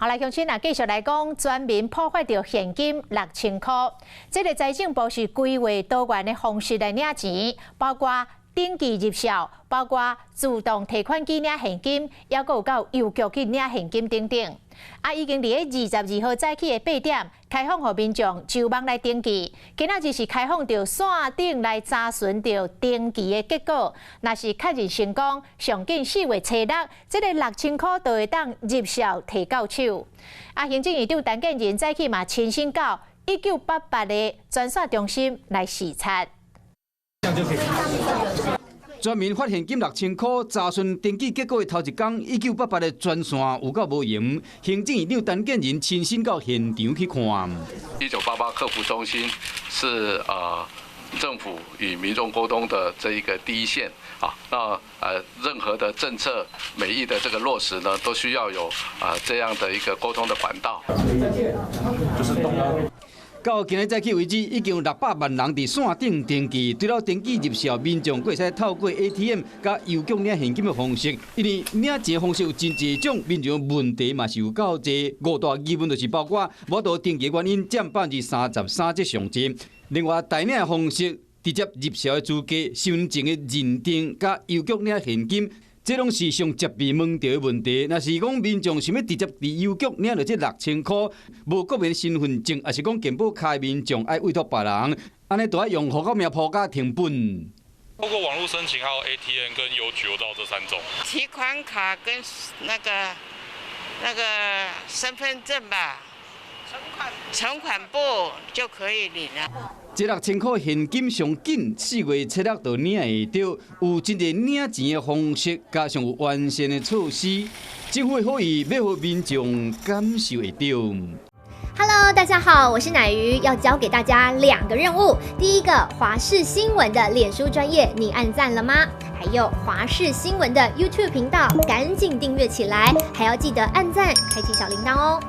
來，鄉親啊，繼續來講，全民普發著現金六千箍。這个財政部是規劃多元的方式來領錢，包括登記入數，包括自動提款機領現金，抑閣有到郵局去領現金等等。啊，已經佇咧22號早起的8點開放予民眾上網來登記，今仔日是開放著線頂來查詢著登記的結果，若是確認成功，上緊4月初6，這个六千箍就會當入數提到手。啊，行政院長陳建仁早起嘛親身到1988的專線中心來視察。全民發現金六千箍，查詢登記結果的頭一工，1988的專線有夠無閒。行政院長陳建仁親身到現場去看。 1988客服中心是政府與民眾溝通的這一個第一線啊，那任何的政策美意的這個落實呢，都需要有啊這樣的一個溝通的管道。到今日早起為止，已經有600萬人佇線頂登記。除了登記入數，民眾閣會使透過 ATM 佮郵局領現金的方式。因為領錢方式有真濟種，民眾問題嘛是有夠濟。五大疑問就是包括無法度登記原因佔33%這上濟。另外，代領的方式、直接入數的資格、身份證的認證佮郵局領現金，這攏是上常被問著的問題。若是講民眾想欲直接佇郵局領著這六千箍，無國民身份證，抑是講健保卡的民眾愛委託別人，按呢就愛用戶口名簿佮謄本。透過網路申請，還有 ATM 跟郵局郵到這三種。提款卡跟那個身份證吧，存款簿就可以領了。這六千箍現金上緊，4月初6就領會著，有真濟領錢的方式，加上有完善的措施，政府的好意欲予民眾感受會著。 Hello，大家好，我是乃瑜，要交給大家兩個任務。第一個，華視新聞的臉書專頁，你按讚了嗎？還有華視新聞的 YouTube 頻道，趕緊訂閱起來，還要記得按讚，開啟小鈴鐺哦。